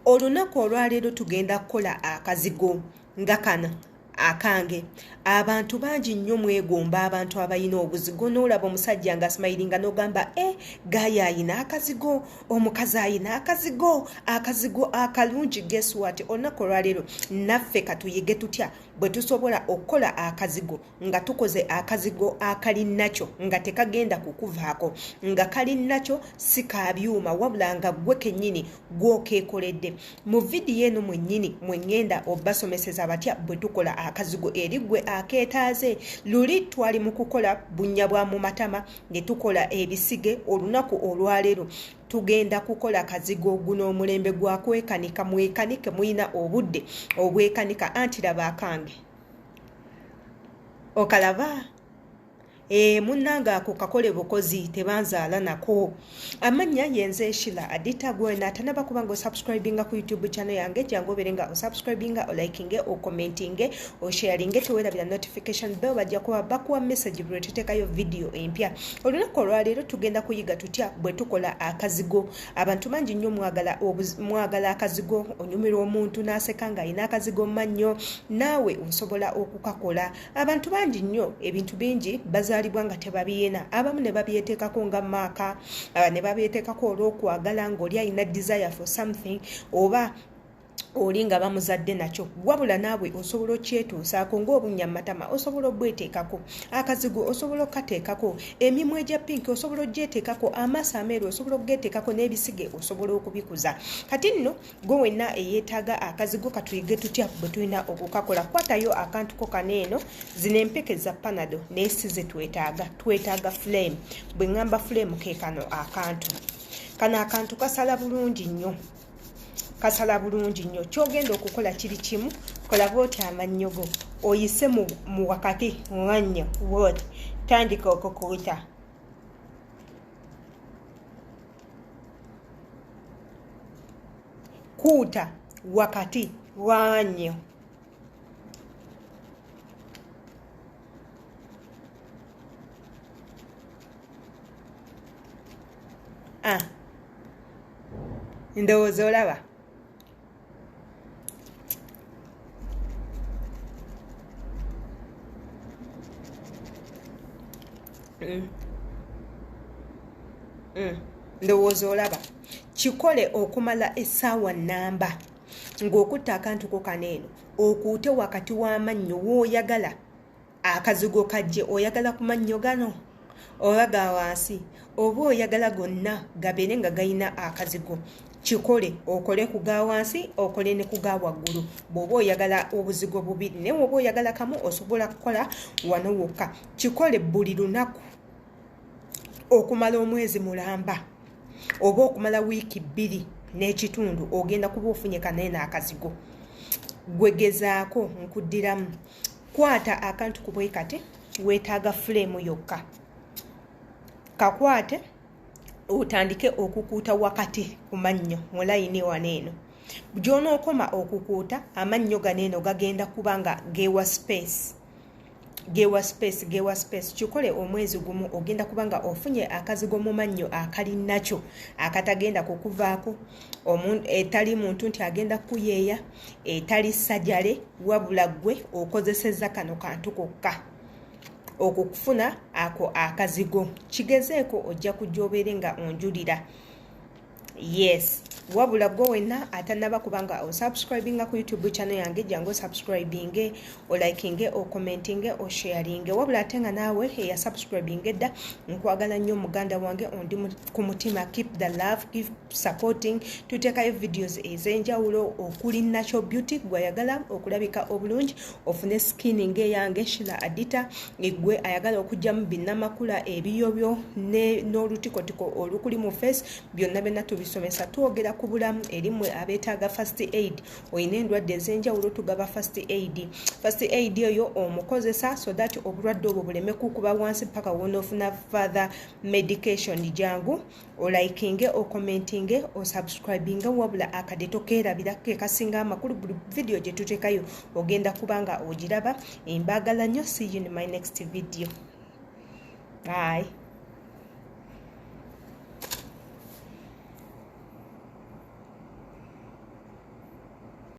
Olunaku olwaleero tugenda kukola akazigo nga kano akange. Abantu bangi nnyo mwegomba abantu abalina obuzigo, n'olaba omusajja nga smilinga n'ogamba gaaya ayina akazigo, omukazi ayina akazigo, akazigo akalungi. Guess what, olunaku olwaleero naffe katuyige tutya bwe tusobola okukola akazigo nga tukoze akazigo akali nakyo nga tekagenda kukuvaako, nga kali nakyo si ka byuma wabula nga ggwe kennyini gw'okeekoledde. Mu vidiyo eno mwennyini mwe ŋŋenda obbasomeseza batya bwe tukola akazigo eri ggwe akeetaaze. Luli twali mu kukola bunnya bwa mu matama ne tukola ebisige. Olunaku olwaleero tugenda kukola kazigo. Guno omulembe gwa kwekanika, mwekanike, mulina obudde obwekanika. Anti laba akange, okalaba? Munnange ako kakole bukozi, tebanzaala nako. Amannya yenze Shila Adita. Gwena atanaba kuba nga osubscribinga ku YouTube channel yange, jangu obeere nga osubscribinga, olikinge, ocommentinge, osharinge, teweerabira notification bell, bajja kuba bakuwa message bwe tuteekayo video empya. Olunaku olwaleero tugenda kuyiga tutya bwe tukola akazigo. Abantu bangi nnyo mwagala akazigo, onyumirwa omuntu n'aseka ng'alina akazigo mu mannyo, naawe osobola okukakola. Abantu bangi nnyo ebintu bingi bazaalibwa nga tebabiyina, abamu ne babyeteekako nga maaka, ne babyeteekako olw'okwagala ng'oli alina desire for something, oba oli nga bamuzadde nakyo. Wabula naawe osobola okyetuusaako ng'obunnya matama osobola obweteekako, akazigo osobola okukateekako, emimwa egya pinki osobola ogyeteekako, amaaso ameeru osobola okugeteekako, n'ebisige osobola okubikuza. Kati nno gwe wenna eyeetaaga akazigo, katuyige tutya bwe tulina okukakola. Kwatayo akantu ko kano eno, zino empeke za Panado naye si ze twetaaga, twetaaga flame. Bwe ŋŋamba flame, ke kano akantu. Kano akantu kasala bulungi nnyo, kasala bulungi nnyo. Kyogenda okukola kiri kimu, kola bwoti amannyo go oyise mu wakati mannyo bwoti, tandika okukuuta. Kuuta wakati w'amannyo. Ndowooza olaba. Ndowooza olaba. Kikole okumala essaawa nnamba ng'okutta akantu ko kano eno, okuute wakati w'amannyo w'oyagala akazigo kajje. Oyagala ku mannyo gano oba ga wansi, oba oyagala gonna gabeere nga galina akazigo, kikole okole ku ga wansi, okole ne ku ga waggulu. Bw'oba oyagala obuzigo bubiri, naye bw'oba oyagala kamu osobola kukola wano wokka. Kikole buli lunaku okumala omwezi mulamba oba okumala wiiki 2 n'ekitundu, ogenda kuba ofunye kaneeno akazigo. Gwegezaako, nkuddiramu, kwata akantu ku bwe kati, weetaaga fuleemu yokka, kakwate otandike okukuuta wakati ku mannyo mu layini wano eno. Gy'onookoma okukuuta, amannyo gano eno gagenda kuba nga geewa space, gewa space, gewa space. Kikole omwezi gumu, ogenda kuba nga ofunye akazigo mu mannyo akali nakyo akatagenda kukuvaako, etali muntu nti agenda kukuyeeya, etali sajale, wabula ggwe okozesezza kano kantu kokka okukufuna ako akazigo. Kigezeeko, ojja kujja obeere nga onjulira. Yes, wabula gwe wenna atannaba kubanga osubscribinga ku YouTube channel yange, jangu osubscribinge, olikinge, ocommentinge, osharinge. Wabula ate nga naawe eyasubscribinga edda, nkwagala nnyo muganda wange, ondi ku mutima. Keep the love, keep supporting. Tuteekayo videos ez'enjawulo okuli natural beauty, gwe ayagala okulabika obulungi ofune skin ng'eyange Shila Adita, gwe ayagala okugyamu binnamakula, ebiyobyo n'olutikotiko olukuli mu face, byonna byonna tubisomesa. Twogera ku bulamu eri mmwe abeetaaga first aid, olina endwadde ez'enjawulo, tugaba first aid. First aid eyo omukozesa so that obulwadde obwo buleme kukuba wansi paka wonoofuna further medication. Jangu olikinge, ocommentinge, osubscribinge, wabula akadde tokeerabira, ke kasinga amakulu. Buli video gye tuteekayo ogenda kuba nga ogiraba. Embaagala nnyo. See you in my next video. Bye.